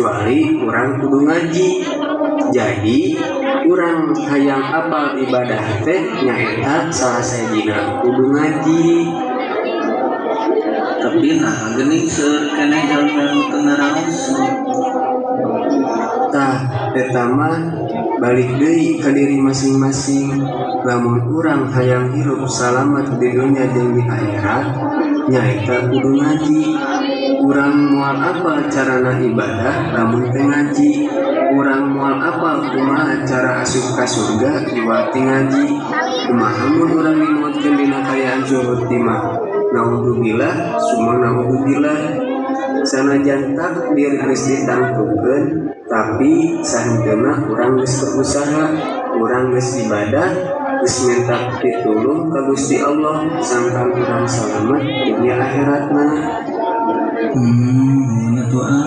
Kecuali urang kudu ngaji. Jadi urang hayang apal ibadah teh nyaeta salah sahijina kudu ngaji. Tapi nah geuning seueur keneh jalmi anu teu ngaraos. Tah, eta mah balik deui ka diri masing-masing. Lamun urang hayang hirup salamet di dunya jeung di akhirat, nyaeta kudu ngaji. Urang moal apal carana ibadah lamun teu ngaji. Urang moal apal kumaha cara asup ka surga jual ti ngaji. Kumaha mun urang dimaotkeun dina kaayaan zuhud di mah? Naudzubillah summa naudzubillah. Sanajan takdir geus ditangtukeun, tapi sahenteuna urang geus berusaha, urang geus ibadah, geus minta pitulung ka Gusti Allah sangkan urang salamet dunia akhiratna. Atuh ah.